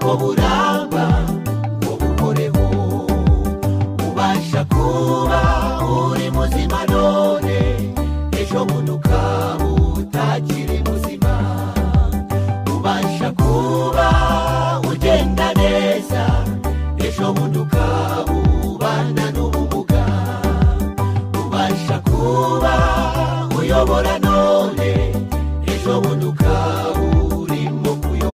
Ntabwo buramba ngo buhoreho. Ubasha kuba uri muzima none, ejo bundi ukaba utakiri muzima. Ubasha kuba ugenda neza, ejo bundi ukaba